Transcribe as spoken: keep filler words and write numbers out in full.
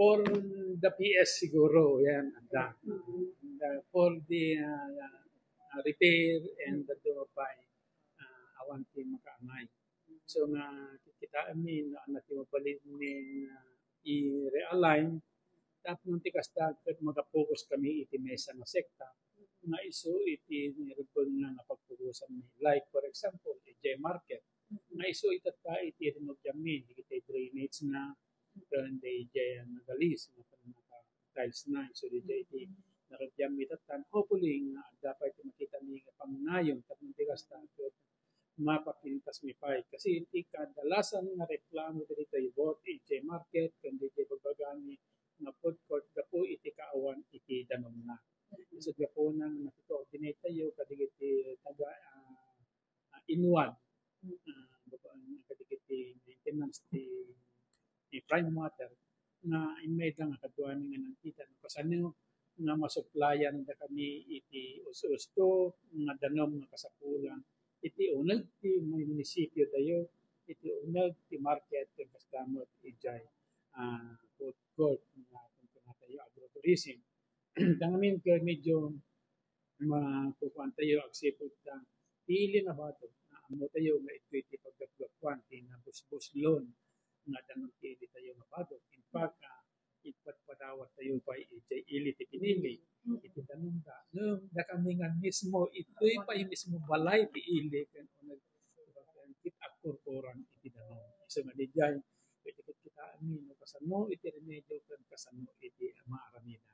For the P S siguro, yan, adda. And, uh, for the, uh, uh, repair and the door by, uh, awan ti makaangay. So nga, kitaenmi, no, ania ti mabalin nga, uh, i-realign, tapno ti kasta, ket magapokus kami iti maysa nga sekta, nga isu iti nirubengna nga pagpukosanmi. Like, for example, idiay market, nga isu itatta iti rinugianmi, dagiti drainage na, ken daydiay a nagalis, nga naka-tiles na, isu daydiay iti narugianmi itatta. Hopefully, nga adda pay ti makitami nga pangunayon, tapno ti kasta, ket mapapintasmi pay. Kasi iti kadalasan nga reklamo ditoy both idiay market, ken daydiay bagbagami nga food court, gapu iti kaawan iti danumna. Isu gapuna nga nakicoordinate tayo kadagiti taga, ah, ah, INWAD, ah, babaen kadagiti maintenance ti, ti Prime Water, nga immayda nga kaduami nga nangkita no kasano nga masuplayan da kami iti us-usto nga danum nga kasapulan iti uneg ti munisipyo tayo, iti uneg ti market, ken kasta met idiay, ah, food court nga kunkunatayo agrotourism. Tangamin ket medyo makukuan tayo agsipud ta ti ili nga bado. Ammo tayo nga itoy ti paggapgapuan ti nabusbuslon nga danum ti ili tayo nga bado. In fact, ah, ipatpadawat tayo pay iti ili ti pinili. Iti danum da. Ngem dakami nga mismo, itoy pay mismo balay ti ili ken uneg ket agkurkuran iti danum. Isu nga diay, pwede ket kitaenmi no kasano iti remedio ken kasano iti maaramida.